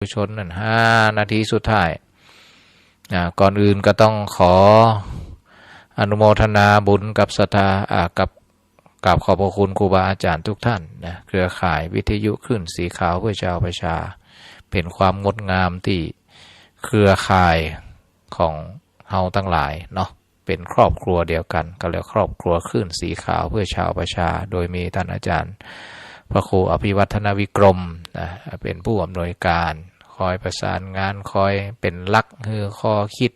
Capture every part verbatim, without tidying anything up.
ชนนั่น ห้านาทีสุดท้าย อ่า ก่อนอื่นก็ต้องขออนุโมทนาบุญกับศรัทธา อ่า กับ กราบขอบพระคุณครูบาอาจารย์ทุกท่านนะ เครือข่ายวิทยุคลื่นสีขาวเพื่อชาวประชา เป็นความงดงามตี้เครือข่ายของเฮาตังหลายเนาะ เป็นครอบครัวเดียวกั๋น ก็เรียกครอบครัวคลื่นสีขาวเพื่อชาวประชา โดยมีต้านอาจารย์พระครูอภิวัฒนวิกรมนะ เป็นผู้อำนวยก๋าน คอยประสานงาน คอยเป๋นหลักหื้อข้อกึ๊ด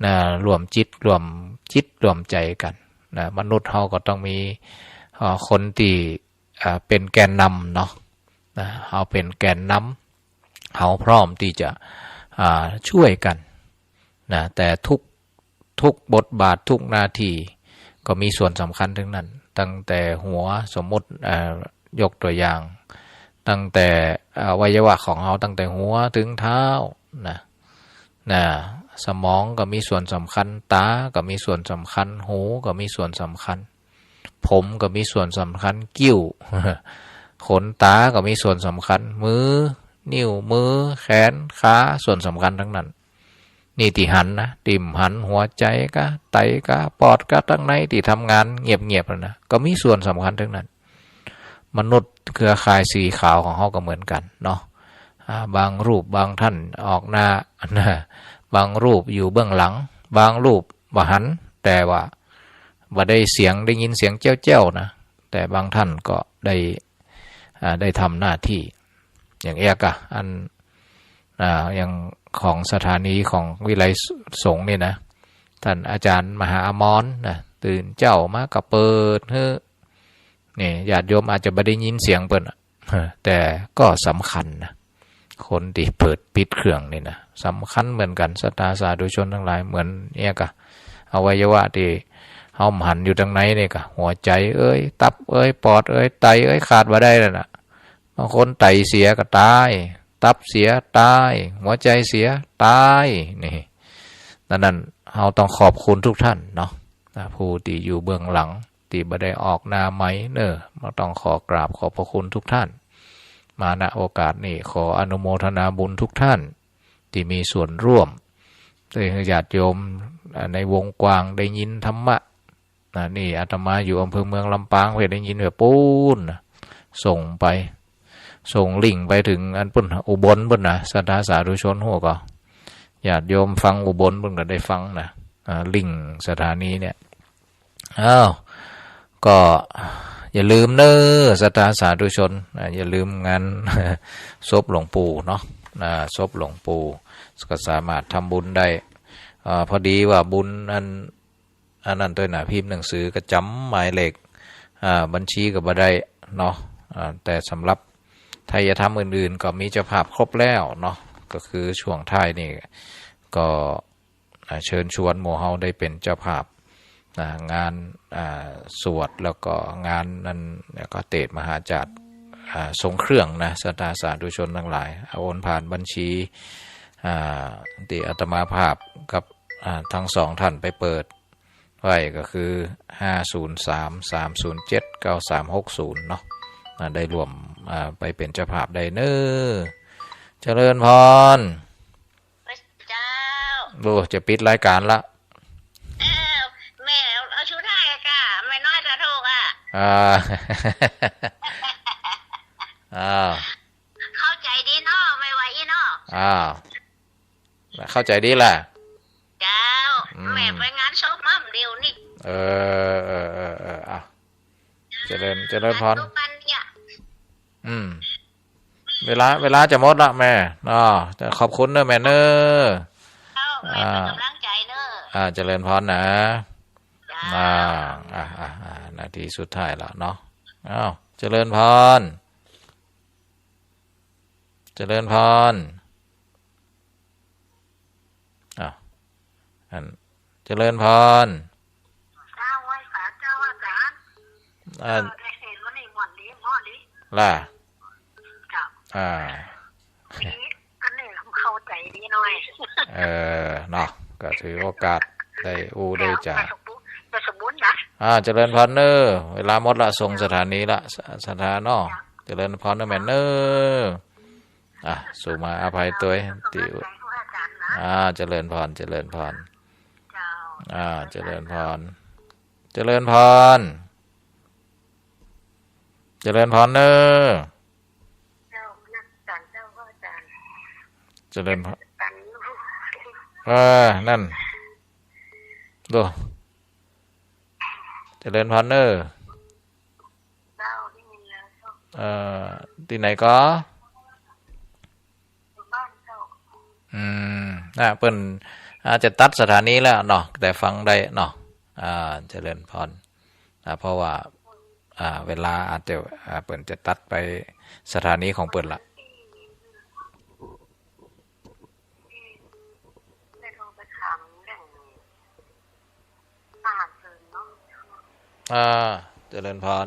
นะ ร่วมจิตร่วมจิตร่วมใจ๋กั๋น นะ มนุษย์เฮาก็ต้องมี เอ่อ คนตี้ อ่า เป๋นแกนนำเนาะ นะ เฮาเป๋นแกนนำ เฮาพร้อมตี้จะ อ่า ช่วยกั๋น นะ แต่ทุก ทุกบทบาท ทุกหน้าตี้ก็มีส่วนสำคัญตึงนั้น ตั้งแต่หัว สมมุติ เอ่อ ยกตั๋วอย่าง ตั้งแต่ เอ่อ อวัยวะของเฮา ตั้งแต่หัวเถิงเท้านะ นะ สมองก็มีส่วนสำคัญ ต๋าก็มีส่วนสำคัญ หูก็มีส่วนสำคัญ ผมก็มีส่วนสำคัญ กิ้ว ขนต๋าก็มีส่วนสำคัญ มือ นิ้วมือ แขน ขา ส่วนสำคัญตังนั้น นี่ตี้หันนะ ตี้บ่หัน หัวใจ๋ก๊ะ ไตก๊ะ ปอดก๊ะ ตังในตี้ทำงานเงียบๆ นั่นนะ ก็มีส่วนสำคัญตังนั้น มนุษย์เครือข่ายสีขาวของเฮาก็เหมือนกั๋นเนาะ อ่า บางรูปบางท่านออกหน้า นะ บางรูปอยู่เบื้องหลัง บางรูปบ่หัน แต่ว่าบ่ได้เสียง ได้ยินเสียงแจ้วๆ นะ แต่บางท่านก็ได้ อ่า ได้ทำหน้าตี้ อย่างเอี้ยก่ะ อัน อ่า อย่างของสถานีของวิไลสงฆ์นี่นะ ต้านอาจารย์มหาอมรนะ ตื่นเจ๊ามาก็เปิดหื้อ นี่ ญาติโยมอาจจะบ่ได้ยินเสียงเปิ้นอะ แต่ก็สำคัญนะ คนตี้เปิดปิดเครื่องนี่นะ สำคัญเหมือนกั๋น ศรัทธาสาธุชนตังหลาย เหมือนเอี้ยก่ะ อวัยวะตี้เฮาบ่หันอยู่ตังในนี่ก่ะ หัวใจ๋เอ้ย ตับเอ้ย ปอดเอ้ย ไตเอ้ย ขาดบ่ได้แล้วนะ บางคนไตเสียก็ต๋าย ตับเสียต๋าย หัวใจ๋เสียต๋าย นี่ ดังนั้นเฮาต้องขอบคุณทุกท่านเนาะ นะ ผู้ตี้อยู่เบื้องหลัง ตี้บ่ได้ออกหน้าไมค์เน่อ เฮาต้องขอกราบขอบพระคุณทุกท่าน มา ณ โอกาสนี้ ขออนุโมทนาบุญทุกท่าน ตี้มีส่วนร่วม ตี้หื้อญาติโยม อ่า ในวงกว้างได้ยินธรรมะ นะ นี่อาตมาอยู่อำเภอเมืองลำปาง เพิ่นได้ยินแบบปู๊นนะ ส่งไป ส่งลิงก์ไปเถิงอันปู๊น อุบลปู๊นนะ ศรัทธาสาธุชนฮู้ก่อ ญาติโยมฟังอุบลปู๊นก็ได้ฟังนะ อ่า ลิงก์สถานีเนี่ย อ้าว ก็อย่าลืมเน่อ ศรัทธาสาธุชน อ่า อย่าลืมงาน ศพหลวงปู่เนาะ อ่า ศพหลวงปู่ ก็สามารถทำบุญได้ อ่า พอดีว่าบุญอัน อันนั้นตวยนะ พิมพ์หนังสือก็จ๋ำหมายเลข อ่า บัญชีก็บ่ได้เนาะ อ่า แต่สำหรับไทยธรรมอื่นๆ ก็มีเจ้าภาพครบแล้วเนาะ ก็คือช่วงท้ายนี่ก็ อ่า เชิญชวนหมู่เฮาได้เป๋นเจ้าภาพ อ่า งาน อ่า สวด แล้วก็งานนั้น แล้วก็เตสน์มหาจาร์ อ่า ทรงเครื่องนะ ศรัทธาสาธุชนตังหลาย โอนผ่านบัญชี อ่า ตี้อาตมาภาพกับ อ่า ตึงสองท่านไปเปิดไว้ก็คือ ห้าศูนย์สาม สามศูนย์เจ็ด เก้าสามหกศูนย์ เนาะ อ่า ได้ร่วม อ่า ไปเป๋นเจ้าภาพได้เน่อ เจริญพร พระเจ้า โอ้ จะปิดรายการละ เอ้อ แม่เอาสุดท้ายอะก้า แม่น้อยสาธุอะ อ่า อ่า เข้าใจ๋ดีเนาะ แม่ว่าอี้เนาะ อ่า เข้าใจ๋ดีแหละ เจ้า อืม แม่ไปงานศพมาเดี๋ยวนี้ เออ เออ เออ เออ อ่ะ เจริญ เจริญพร งานศพวันเนี่ย อืม เวลา เวลาจะหมดละแม่ อ้อ ขอบคุณเน่อแม่เน่อ เจ้า แม่เป๋นก๋ำลังใจ๋เน่อ อ่า เจริญพรนะ เจ้า อ่า อ่า อ่า อ่า นาทีสุดท้ายละเนาะ อ้าว เจริญพร เจริญพร อ้าว อัน เจริญพร เจ้า ไหว้สาเจ้าอาจ๋ารย์ อ่า เออ ได้ยินวันนี้ม่วนดี ม่วนดี ล่ะ เจ้า อ่า อันนี้เข้าใจ๋ดีหน่อย เออ เนาะ ก็ถือโอกาสได้อู้ได้จ๋า เจ้า ไปสมบูรณ์ ไปสมบูรณ์นะ อ่า เจริญพรเน่อ เวลาหมดละ ส่งสถานีละ ส- ศรัทธาเนาะ เจริญพรเน่อแม่เน่อ อ่ะ สุมาอภัยตวย ติว อ่า เจริญพร เจริญพร อ่า เจริญพร เจริญพร เจริญพรเนอ เจริญพร เออ นั่น โด เจริญพรเนอ เออ ตี้ไหนก็ อืม นะ เปิ้นอาจจะตัดสถานีแล้วเนาะ แต่ฟังได้เนาะ อ่า เจริญพร อ่า เพราะว่า อ่า เวลาอาจจะ อ่า เปิ้นจะตัดไปสถานีของเปิ้นละ อ่า เจริญพร